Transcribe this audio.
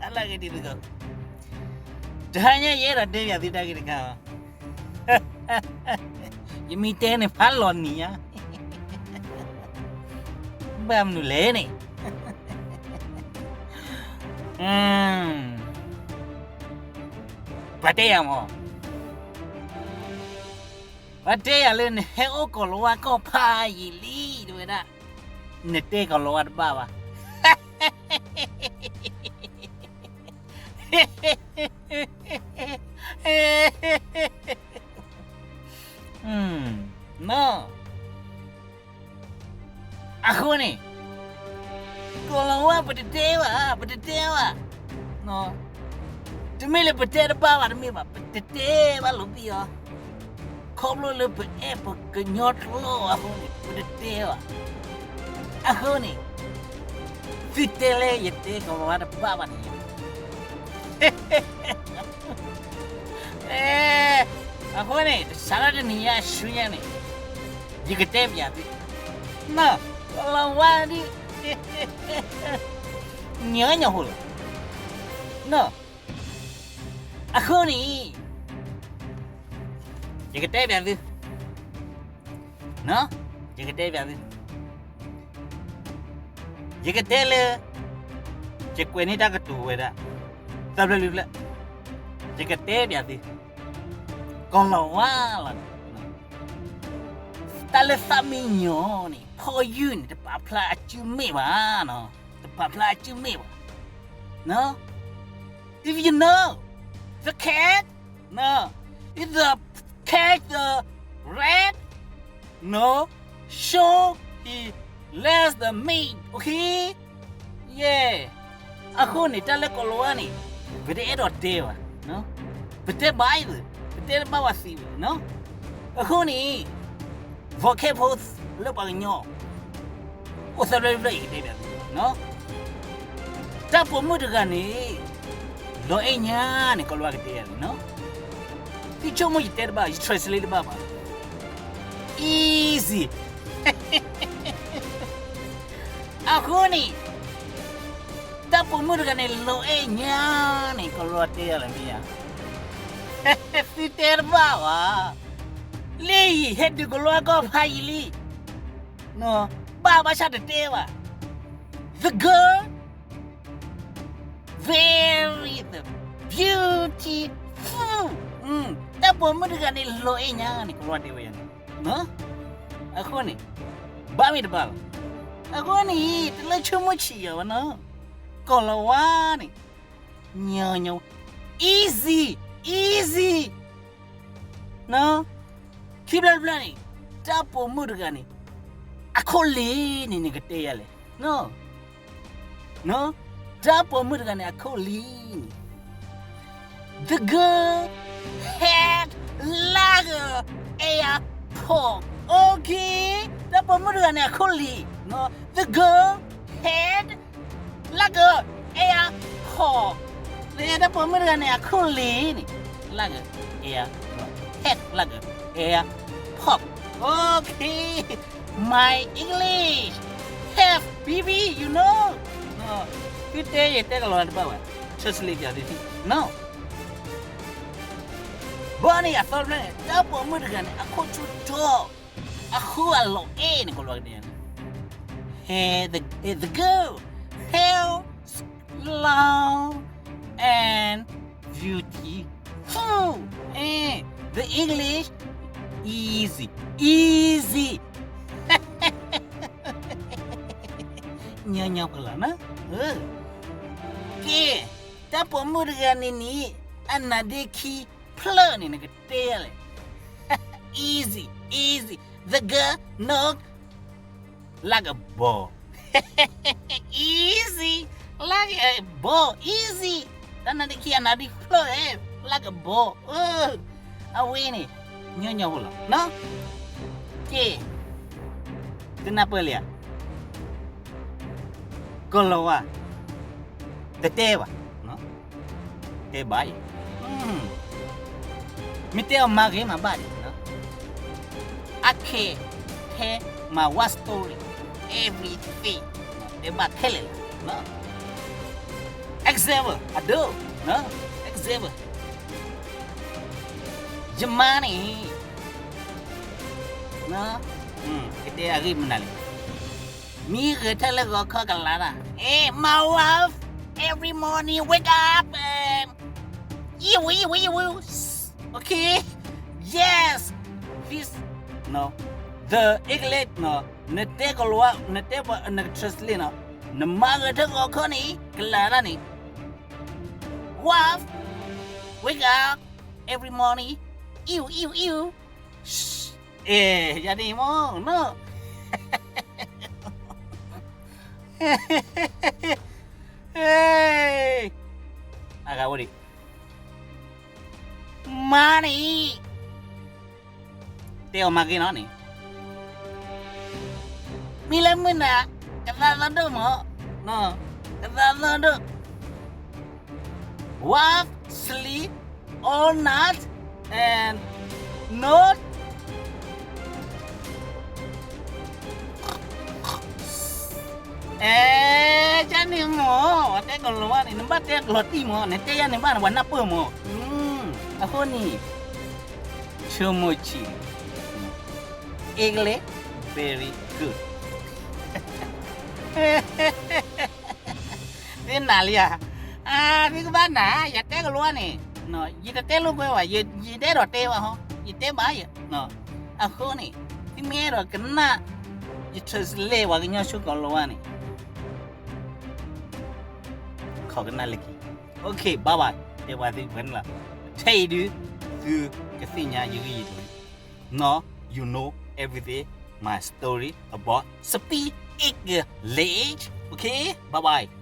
အလၢဂ့ၤဒ်သိးကီး, တဟါညါယအဲၣ်ဒိးတဲပၠးသုတၢ်ဂ့ၢ်တခါ, ယမ့ၢ်တဲန့ၣ်ဖးလီၤနံၤညါ, ဘၣ်မနုၤလဲၣ်န့ၣ်, ပှၤတဲယၤမး, ပှၤတဲယၤလၢနဟဲအိၣ်ကီၤလၤဝါကီၢ်ဖးယံာ်လံ တဲဝဲဒၣ်, နတဲကီၤလၤဝါတဘၣ်ဘၣ်. အဃိန့ၣ် ကီၤလၤဝါပတတဲဘၣ်, ပတတဲဘၣ်. တမ့ၢ်လၢပတဲတဘၣ်ဘၣ်တမ့ၢ်ဘၣ်, ပတတဲဘၣ်လီၤဘံၣ်အီၤ, ခီဖျိလၢပအဲၣ်ပကညီကျိာ်အဃိန့ၣ် ပတတဲဘၣ်. အဃိန့ၣ် သုတဲလၢယတဲကီၤလၤဝါတဘၣ်ဘၣ်န့ၣ် အဃိန့ၣ် တစးထီၣ်တနံၤညါဆူညါန့ၣ် ယကတဲပၠးသု, ကီၤလၤဝါဒ် ညီညီဖိလီၤ. အဃိန့ၣ် ယကတဲပၠးသု, ယကတဲပၠးသု, ယကတဲလၢ ယကွဲးန့ၢ်တၢ်ကတိၤဝဲဒၣ် သၢဖျၢၣ်လွံၢ်ဖျၢၣ်, ယကတဲပၠးသု, ကီၤလၤဝါလီၤန့ၣ် တၢ်လၢသးမံညီန့ၣ် ဖီယုၢ်န့ၣ် တပာ်ဖျါအစုမ့ၢ်ဘၣ်, တပာ်ဖျါအစုမ့ၢ်ဘၣ်. If you know the cat, no, if the cat the rat, no, show he loves the meat, okay? Yeah. အဃိန့ၣ် တၢ်လၢကီၤလၤဝါန့ၣ် ပတအဲၣ်ဒိးတဲဘၣ်, ပတဲဘၣ်အံၤ, ပတဲတဘၣ်ဝဲသံဘၣ်. အဃိန့ၣ် vocab လၢပှၤကညီ အိၣ်သၢဖျၢၣ်လွံၢ်ဖျၢၣ်အံၤကတဲဘၣ်သု, တၢ်ပိာ်မုၣ်တဂၤန့ၣ် လီၤအဲၣ်ညါန့ၣ် ကီၤလၤဝါကတဲယၤန့ၣ်, easy. အဃိန့ၣ် တၢ်ပိာ်မုၣ်တဂၤန့ၣ် လီၤအဲၣ်ညါန့ၣ် ကီၤလၤဝါတဲယၤလၢမ့ၢ်ဧါ, သုတဲတဘၣ်ဘၣ်, လၢယဟဲတုၤကီၤလၤဝါကီၢ်ဖးယံာ်လံ, ဘၣ်ဘၣ်ဆၣ်တတဲဘၣ်, the girl very beautiful, တၢ်ပိာ်မုၣ်တဂၤန့ၣ် လီၤအဲၣ်ညါန့ၣ် ကီၤလၤဝါတဲဝဲယၤန့ၣ်, အဃိန့ၣ် ဘၣ်မ့ၢ်တဘၣ်လီၤ. အဃိန့ၣ် တလၢဆိကမိၣ်ဆံးယၤဘၣ်နီၤ, ကီၤလၤဝါန့ၣ် ညီညီ, easy, easy. ခံဖျၢၣ်တဖျၢၣ်န့ၣ် တၢ်ပိာ်မုၣ်တဂၤန့ၣ် အခိၣ်လံၤန့ၣ် နကတဲယၤလဲၣ်, တၢ်ပိာ်မုၣ်တဂၤန့ၣ် အခိၣ်လံၤန့ၣ် the girl head like a airport, okay. တၢ်ပိာ်မုၣ်တဂၤန့ၣ် အခိၣ်လံၤ, the girl head like a airport, တၢ်ပိာ်မုၣ်တဂၤန့ၣ် အခိၣ်လံၤန့ၣ် like a airport, head like a airport, okay. My English have baby, you know. သုတဲယတဲကီၤလၤဝါတဘၣ်ဝဲ, translate ပၠးသု, ဘၣ်န့ၣ် အသီဖျၢၣ်န့ၣ် တၢ်ပိာ်မုၣ်တဂၤန့ၣ် အခိၣ်ဆူၣ်ထီၣ်, အဃိအလီၤအဲၣ်န့ၣ် ကီၤလၤဝါကတဲန့ၣ်, the girl hair long and beautiful, the English easy, easy. ညီညီဖိလီၤ, ကဲ, တၢ်ပိာ်မုၣ်တဂၤန့ၣ်န့ၣ် အနါဒ့ခံဖျၢၣ်န့ၣ် နကတဲယၤလဲၣ်, easy, easy, the girl no like a ball, easy, like a ball, easy. တၢ်နါဒ့ခံအနါဒ့ဖျၢၣ် like a ball, အဝဲန့ၣ် ညီညီဖိလီၤ, ကဲ, သုနၢ်ပၢၢ်လံဧါ, ကီၤလၤဝါ တတဲဘၣ်, တဲဘၣ်အံၤ, မ့ၢ်တဲအီၤမၤဂ့ၤမၤဘၣ်န့ၣ်, I can tell my wife story, everything, တဲဘၣ်ခဲလၢာ်လီၤ. example အဒိ, example ယမါန့ၣ်, ကတဲအဂ့ၢ်မနုၤလဲၣ်, မ့ၢ်ဂဲၤထၢၣ်လၢဂီၤခီကလၤတၢ်, အဲ my wife every morning wake up and ew ew ew ew, okay, yes, this, the English နတဲကလၤ, နတဲပှၤ နက translate နီၤ, နမါဂဲၤထၢၣ်ဂီၤခီန့ၣ် ကလၤတၢ်န့ၣ်, wife wake up every morning, ew ew ew, အဲ ယၤန့ၣ်မ့ၢ်နီၤ, အဂၤဝဲဒၣ်, မါန့ၣ် တဲအီၤမၤဂ့ၤနီၤန့ၣ်, မ့ၢ်လၢမုၢ်နၤ ကသးသီဒိၣ်မး, ကသးသီဒိၣ်, wife sleep all night and not အဲ ကန့ၣ်မ့ၢ် တဲကလီၤဝဲန့ၣ် နဘၣ်တဲကလီၤတံၢ်မ့ၢ် နတဲယၤန့ၣ်ဘၣ်နဝဲနၢ်ပၢၢ်မ့ၢ်, အဃိန့ၣ် ဆိကမိၣ်ဆံး, English very good. သုနာ်လံဧါ, သုကဘၣ်နာ် ယတဲကလီၤန့ၣ်, ယတတဲလိာ်ကွဲဘၣ်, ယတအဲၣ်ဒိးတဲဘၣ်ဟီ, ယတဲဘၣ်ယ, အဃိန့ၣ် သုမ့ၢ်အဲၣ်ဒိးကနၣ် ယ translate ပှၤကညီဆိကလီၤဝဲန့ၣ် ခိးကနၣ်လၢခံ, okay bye bye, တဲပှၤသုပှဲၤန့ၣ်လီၤ, ထဲအံၤဒုး သုကသ့ၣ်ညါယဂ့ၢ်ယကျိၤ, now you know everything, my story about speak English, okay bye bye.